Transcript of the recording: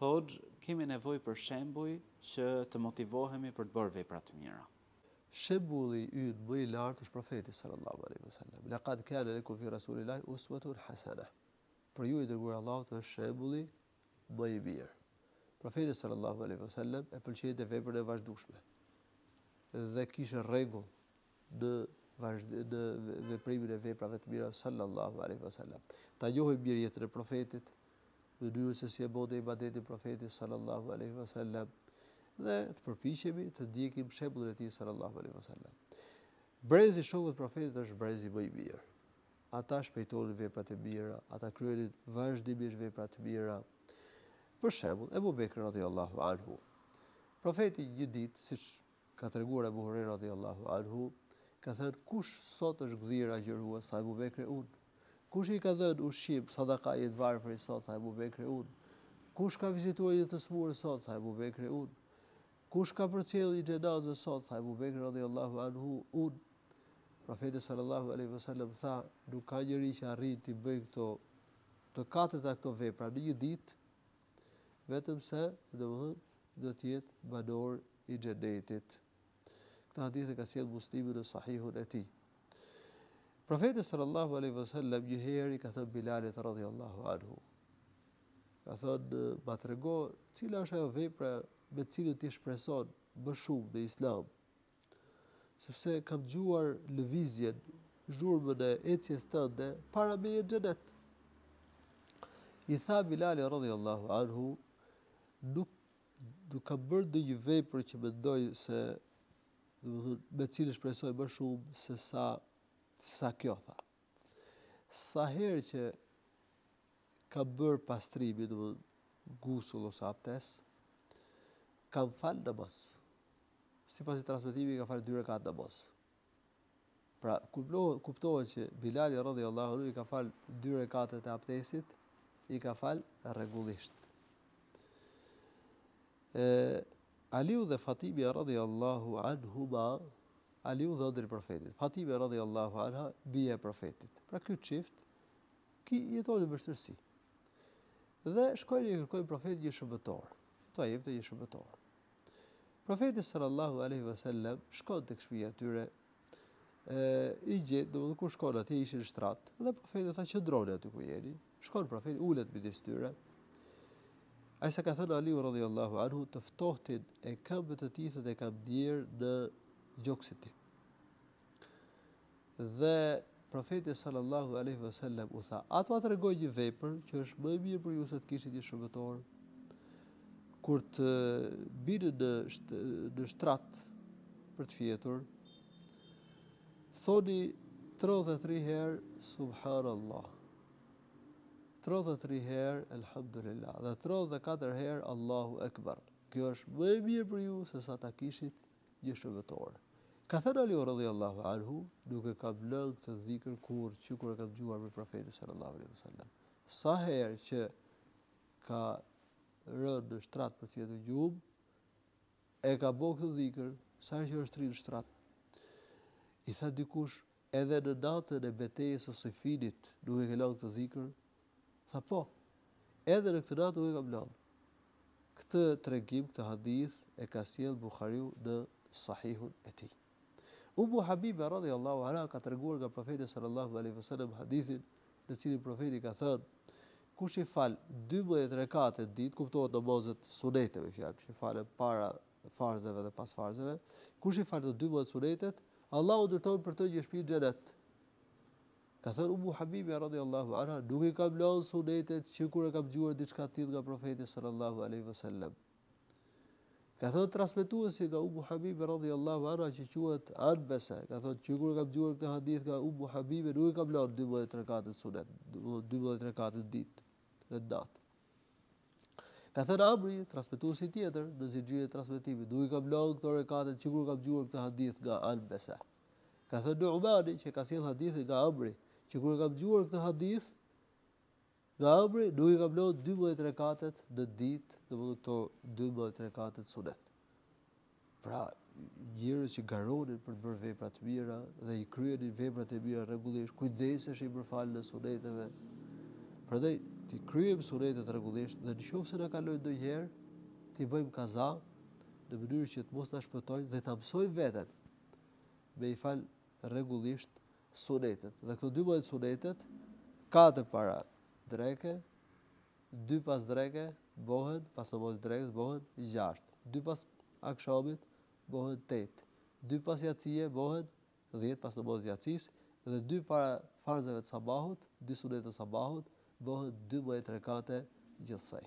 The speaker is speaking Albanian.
Hoxhë, kemi nevojë për shembuj që të motivohemi për të bërë vepra të mira. Shembulli ynë më i lartë është Profeti sallallahu alejhi ve sellem. Laqad kana lekum fi rasulillahi uswatun hasanah. Për ju i dërguari i Allahut është shembulli më i mirë. Profeti sallallahu alejhi ve sellem e pëlqente veprën e vazhdueshme dhe kishte rregull në në veprimin e veprave të mira sallallahu alaihi wasallam. Ta njohim mirë jetën e profetit, mënyrën se si e bënte ibadetin profeti sallallahu alaihi wasallam dhe të përpiqemi të ndjekim shembullin e tij sallallahu alaihi wasallam. Brezi i shokëve të profetit është brezi më i mirë. Ata shpejtonin veprat e mira, ata kryenin vazhdimisht vepra të mira. Për shembull, Ebu Bekri radhiyallahu anhu. Profeti një ditë, siç Ka treguar Ebu Hurejra radijallahu anhu, ka thënë, Kush sot është gdhirë agjërues? Tha Ebu Bekri, Unë. Kush i ka dhënë ushqim, sadaka, një të varfri sot? Tha Ebu Bekri, Unë. Kush ka vizituar një të sëmurë sot? Tha Ebu Bekri, Unë. Kush ka përcjellë një xhenaze sot? Tha Ebu Bekri radijallahu anhu, Unë. Profeti sallallahu alejhi ve sellem tha, Nuk ka njeri që arrin t'i bëjë këto të katërta këto vepra në një ditë, vetëm se, domethënë, do të jetë banor i Xhenetit. Këtë hadith e ka sjellë Muslimi në Sahihun e tij. Profeti sallallahu alaihi wasallam një herë i ka thënë Bilalit radhiyallahu anhu. Ka thënë, "Ma trego, cila është ajo vepra me të cilën ti shpreson më shumë në Islam?" Sepse kam dëgjuar lëvizjen, zhurmën e ecjes tënde para meje në xhenet. I tha Bilali radhiyallahu anhu, nuk nuk kam bërë ndonjë vepër që mendoj se, domethënë, me të cilën shpresoj më shumë se sa sa kjo tha. Sa herë që kam bërë pastrimin, domethënë gusull ose abdes, kam fal namaz. Sipas një transmetimi ka fal dy rekat namaz. Pra, kuptohet që Bilali radhiyallahu anhu i ka fal dy rekatet e abdesit, i ka fal rregullisht. E Aliu dhe Fatimja radhiyallahu anhuma, Aliu dhëndri i profetit, Fatimja radhiyallahu anha, bija e profetit. Pra ky çift ki jetonin në vështirësi. Dhe shkojnë i kërkojnë profetit një shërbëtor. T'ua jepte një shërbëtor. Profeti sallallahu alaihi wasallam shkon tek shtëpia e tyre, e i gjet, domethënë kur shkon atje ishin në shtrat dhe profeti tha qëndroni aty ku jeni. Shkon profeti ulet midis tyre. Aq sa ka thënë Aliu radhiyallahu anhu të ftohtin e këmbëve të tij thotë e kam ndjerë në gjoksin tim. Dhe Profeti sallallahu alejhi ve sellem u tha, A t'ua tregoj një vepër që është më e mirë për ju se të kishit një shërbëtor? Kur të bini në në shtrat për të fjetur, thoni 33 herë subhanallah. 33 herë elhamdulillah dhe 34 herë Allahu ekber. Kjo është më e mirë për ju se sa ta kishit një shërbëtor. Ka thënë Aliu radhiyallahu anhu, nuk e kam lënë këtë dhikr kurrë që kur e kam dëgjuar prej Profetit sallallahu alaihi wasallam. Sa herë që ka rënë në shtrat për të fjetur gjumë, e ka bo këtë dhikr, sa herë që është shtrirë në shtrat. I tha dikush, edhe në natën e betejës së Sifinit nuk e ke lënë këtë dhikr? Tha po, edhe në këtë natë nuk e kam lënë. Këtë tregim, këtë hadith e ka sjellë Buhariu në Sahihun e tij. Ummu Habibe radhiyallahu anha ka treguar nga Profeti sallallahu alaihi wasallam hadithin në të cilin Profeti ka thënë: Kush i fal 12 rekate në ditë, kuptohet namazet sunete me fjalë, që falen para farzeve dhe pas farzeve, kush i fal të 12 sunetet, Allahu ndërton për të një shtëpi në xhenet. Ka thënë Ummu Habibe radhiyallahu anha, nuk i kam lënë sunetet që kur e kam dëgjuar diçka të tillë nga Profeti sallallahu alaihi wasallam. Ka thënë transmetuesi nga Ummu Habibe radhiyallahu anha që quhet Anbese, ka thënë që kur e kam dëgjuar këtë hadith nga Ummu Habibe nuk i kam lënë 12 rekatet sunet, 12 rekatet në ditë dhe në natë. Ka thënë Amri, transmetuesi tjetër në zinxhirin e transmetimit, nuk i kam lënë këto rekate që kur kam dëgjuar këtë hadith nga Anbese. Ka thënë Nu'mani që ka sjellë hadithin nga Amri, që kur e kam dëgjuar këtë hadith nga Amri, nuk i kam lënë 12 rekatet në ditë, domethënë këto 12 rekatet sunet. Pra, njerëz që garonin për të bërë vepra të mira dhe i kryenin veprat e mira rregullisht, kujdeseshin për faljen e suneteve. Prandaj t'i kryejmë sunetet rregullisht dhe në qoftë se na kalojnë ndonjëherë, t'i bëjmë kaza në mënyrë që të mos na shpëtojnë dhe ta mësojmë veten me i fal rregullisht sunetet. Dhe këto 12 sunetet, katër para dreke, dy pas dreke bohen, pas namazit drekës bohen 6, dy pas akshamit bohen 8, dy pas jacije bohen 10 pas namazit të jacisë dhe dy para farzeve të sabahut, dy sunete të sabahut, bëhen 12 rekate gjithsej.